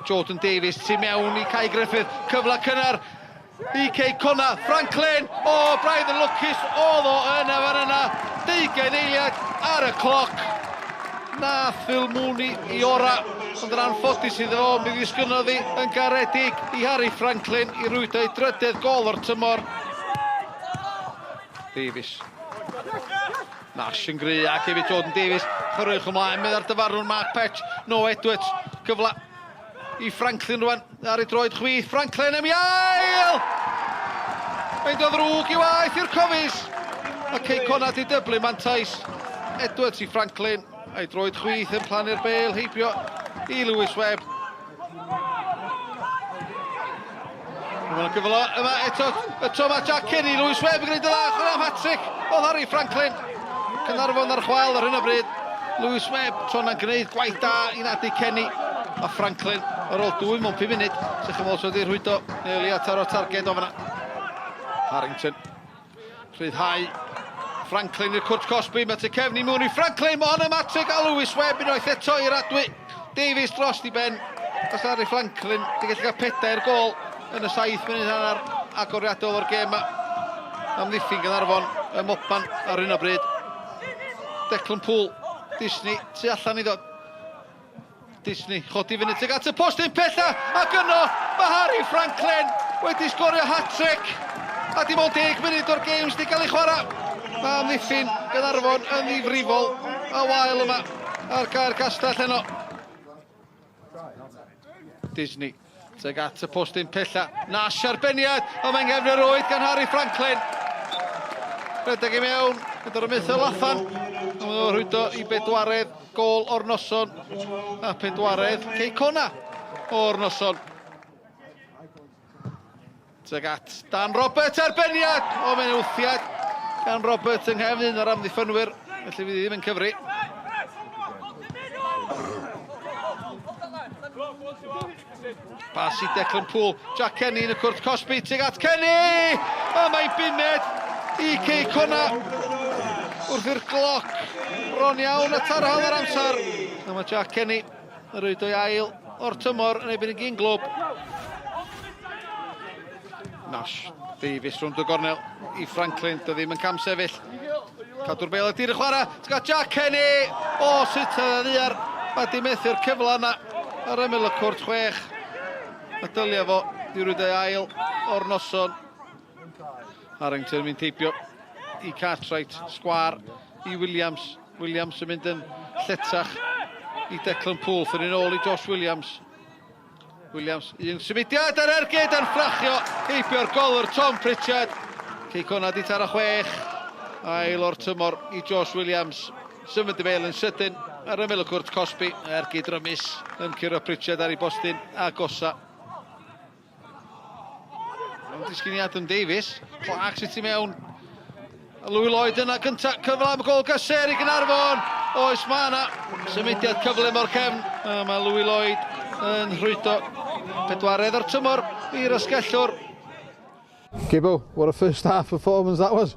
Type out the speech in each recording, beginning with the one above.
Jordan Davies tu mewn i Kai Griffith, cyfle cynnar i Cei Connah, Franklin, o, braidd yn lwcus oedd o yna fan yna, 20 eiliad ar y cloc. Nath Phil Mooney i ora, ond yn anffodus iddo fo, mi ddisgynnodd hi yn garedig i Harry Franklin i rwydo ei drydedd gol o'r tymor. Davies. Nash yn gry ac hefyd Jordan Davies. Chwaraewch ymlaen, meddai'r dyfarnwr Mark Petch. No Edwards, cyfle i Franklin rwan ar ei droed chwith. Franklin am ei ail! Mae'n dod ddrwg i waith i'r Cofis. Mae Cei Connah di dyblu mantais. Edwards i Franklin, a'i droed chwith yn plannu'r bêl heibio i Lewis Webb. Mae yna gyfle yma eto, y tro mae Jack Kenny, Lewis Webb yn gwneud y dda, chwarae am hat-trick oedd Harry Franklin. Caernarfon ar chwal ar hyn o bryd. Lewis Webb, tro yna'n gwneud gwaith da i nadu Kenny a Franklin ar ôl 2 mewn 5 munud. Sych yn wedi rhwydo neu leia taro targed o fyna. Harrington. Rhyddhau Franklin i'r cwrt cosbi, mae tu cefn i mewn i Franklin, mae hon yn matric a Lewis Webb unwaith eto i'r adwy. Davies dros i ben, os Harry Franklin di gallu cael pedair gol yn y saith munud hanner agoriadol o'r gêm yma. Amddiffyn Gaernarfon ym mhobman ar hyn o bryd. Declan Poole, Disney tu allan iddo. Disney chodi fyny tuag at y postyn pella ac yno mae Harry Franklin wedi sgorio hat-trick a dim ond 10 munud o'r gêm sydd wedi cael ei chwarae. Mae amddiffyn Gaernarfon yn ddifrifol a wael yma ar gaer Castell heno. Disney tuag at y postyn pella. Nash arbeniad, ond mae'n gefn yr oed gan Harry Franklin. Rhedeg i mewn, gyda'r ymwythol allan. Ond mae'n rhwydo i bedwaredd gol o'r noson a pedwaredd Cei Connah o'r noson. Tuag at Dan Roberts, arbeniad! O, mae'n wthiad gan Roberts yng nghefn un o'r amddiffynwyr, felly fydd ddim yn cyfri. Pas i Declan Poole, Jack Kenny yn y cwrt cosbi, tuag at Kenny! A mae'n bumed i Cei Connah wrth i'r gloc bron iawn a taro hanner amser. A mae Jack Kenny yn rhwydo ei ail o'r tymor yn erbyn y gyn glwb. Nash Davies rhwng y gornel i Franklin, dy ddim yn camsefyll. Cadw'r bel y dir y chwarae, ti'n gael Jack Kenny! O, sut oedd ddiar, mae di methu'r cyfle yna ar ymyl y cwrt chwech. A dylia fo di rwyd ei ail o'r noson. Harrington yn mynd heibio i Cartwright, sgwar i Williams. Williams yn mynd yn lletach i Declan Poole. Thyn ni'n ôl i Josh Williams. Williams, un symudiad ar ergyd yn ffrachio heibio'r golwr Tom Pritchard. Cei Connah di taro chwech. Ail o'r tymor i Josh Williams. Symud y bêl yn sydyn ar ymyl y cwrt cosbi. Ergyd rymus yn curo Pritchard ar ei bostyn agosa. Mae'n disgyn i Adam Davies. Clark sydd tu mewn. A Louis Lloyd yna gynta. Cyfle am y gol gyser i Gaernarfon. Oes, mae yna symudiad cyflym o'r cefn. A mae Louis Lloyd yn rhwydo pedwaredd o'r tymor i'r asgellwr. Gibbo, what a first half performance that was.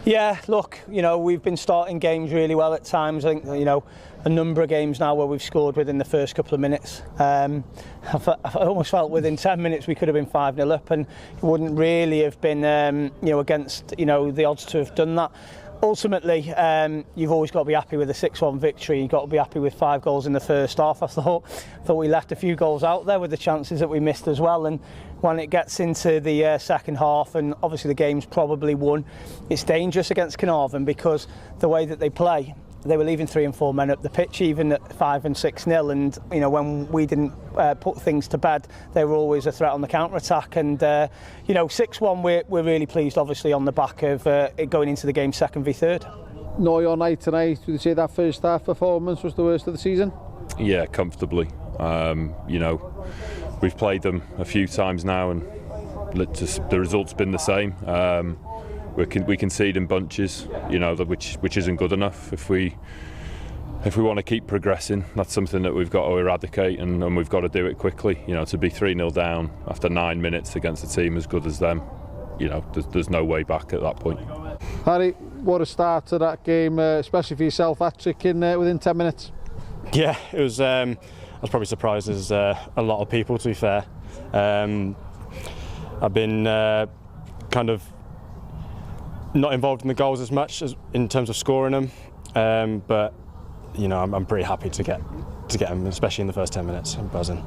Yeah, look, you know, we've been starting games really well at times. I think, you know, a number of games now where we've scored within the first couple of minutes. Um, I, I almost felt within 10 minutes we could have been 5-0 up and it wouldn't really have been, um, you know, against, you know, the odds to have done that. Ultimately, um, you've always got to be happy with a 6-1 victory. You've got to be happy with five goals in the first half. I thought, thought we left a few goals out there with the chances that we missed as well. And when it gets into the uh, second half, and obviously the game's probably won, it's dangerous against Carnarvon because the way that they play, they were leaving three and four men up the pitch even at five and six nil and you know when we didn't uh, put things to bed they were always a threat on the counter attack and uh, you know 6-1 we're, we're really pleased obviously on the back of uh, going into the game second v third No your night tonight would you say that first half performance was the worst of the season yeah comfortably um, you know we've played them a few times now and just, the result's been the same um, we can we concede in bunches, you know, which which isn't good enough. If we if we want to keep progressing, that's something that we've got to eradicate and, and we've got to do it quickly. You know, to be 3 0 down after nine minutes against a team as good as them, you know, there's, there's no way back at that point. Harry, what a start to that game, uh, especially for yourself, hat trick in uh, within 10 minutes. Yeah, it was. I was probably surprised as a lot of people, to be fair. I've been kind of not involved in the goals as much as in terms of scoring them, but I'm pretty happy to get them, especially in the first 10 minutes. I'm buzzing.